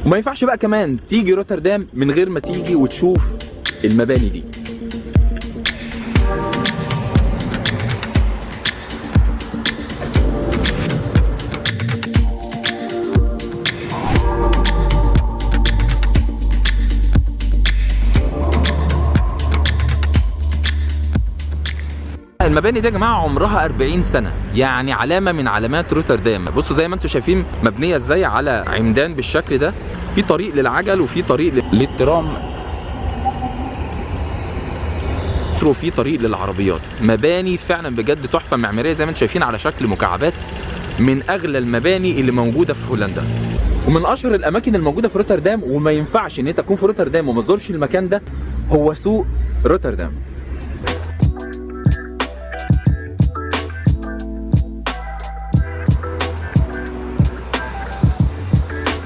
وما ينفعش بقى كمان تيجي روتردام من غير ما تيجي وتشوف المباني دي. المباني دي يا جماعة عمرها 40 سنة، يعني علامة من علامات روتردام. بصوا زي ما انتم شايفين مبنية ازاي على عمدان بالشكل ده، في طريق للعجل وفي طريق للترام وفي طريق للعربيات. مباني فعلا بجد تحفة معمارية زي ما انتم شايفين على شكل مكعبات، من اغلى المباني اللي موجودة في هولندا ومن اشهر الاماكن الموجودة في روتردام. وما ينفعش ان انت تكون في روتردام وما تزورش المكان ده، هو سوق روتردام.